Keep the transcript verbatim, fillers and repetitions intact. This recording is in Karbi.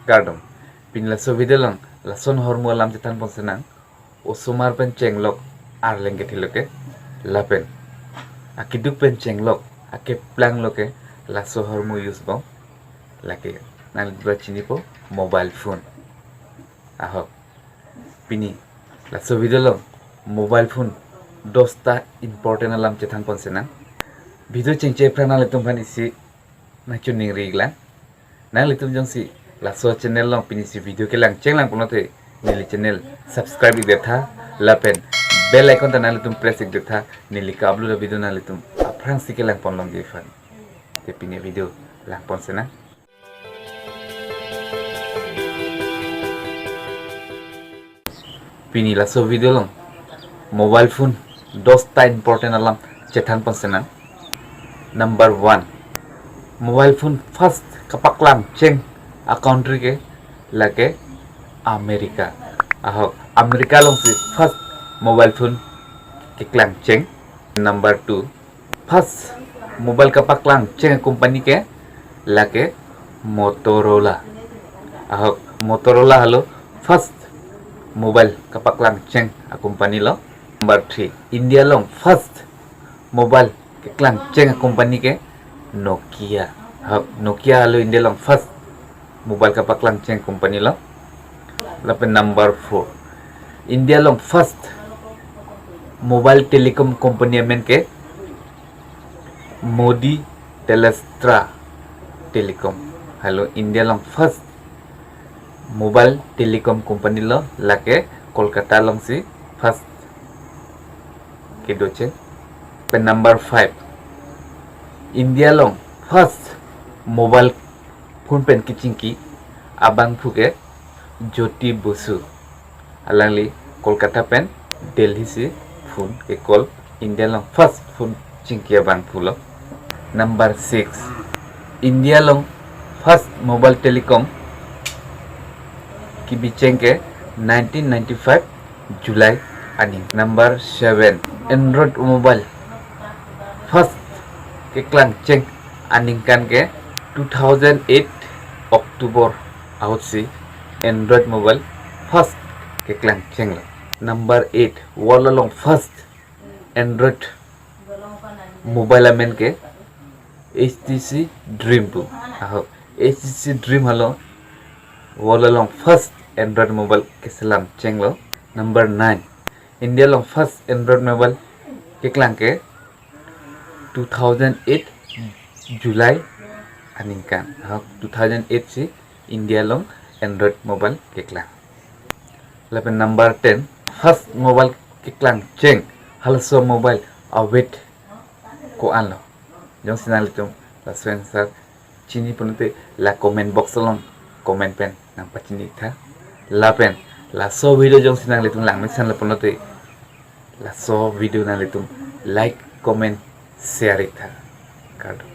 Kardom. Pini laso video along lason ahormu alam chethan ponsi nang. Osomar pen chenglok arleng kethe lo ke, lapen akeduk pen chenglok akeplang lo ke laso ahormu use bom. Lake nanglitum chinipo mobile phone. Ahok. Pini laso video along mobile phone dosta important alam chethan ponsi nang. Video chengche aphrang nanglitum aphan isi nangchoningri lang. Nanglitum jongsi laso channel along pini si video kelang chenglang pulote neli channel subscribe ik detha, lapen bell icon ta nanglitum press ik detha, neli ka-upload a-video nanglitum aphrangsi kelang ponlongji aphan. Te pini video lang ponsi nang. Pini laso video along mobile phone dosta important alam chethan ponsi nang. Number one, mobile phone first kapaklang cheng a-country ke lake America. Ahok, America alongsi first mobile phone keklang cheng. Number two, first mobile kapaklang cheng a-company ke lake Motorola. Ahok, Motorola halo first mobile kapaklang cheng a-company lo. Number three, India along first mobile keklang cheng a-company ke Nokia. Ahok, Nokia halo India along first mobile kapaklang cheng company lo. Lapen number four, India along first mobile telecom company amen ke Modi Telstra Telecom. Halo India along first mobile telecom company lo, lake Kolkata alongsi first kedo cheng. Pen number five, India along first mobile phone pen kechingki abangphu ke Jyoti Basu. Alangli Kolkata pen Delhi si phone ke-call, India along first phone chingki abangphu lo. Number six, India along first mobile telecom kebi cheng ke nineteen ninety-five July aning. Number seven, Android mobile first keklang cheng aningkan ke two thousand eight October ahutsi Android mobile first keklang cheng lo. Number eight, world along first Android mobile amen ke H T C Dream pu. Ahok, H T C Dream halo world along first Android mobile keselam cheng lo. Number nine, India along first Android mobile keklang ke two thousand eight July aningkan. Ahok, two thousand eight si India along Android mobile keklang. Lapen number ten, first mobile keklang cheng halaso mobile a-weight ko-an lo. Jongsi nanglitum laso answer chini pulote la comment box along comment pen nangpachini tha. Lapen laso video jongsi nanglitum langmesen lo pulote laso video nanglitum like, comment, share ik tha. Kardom.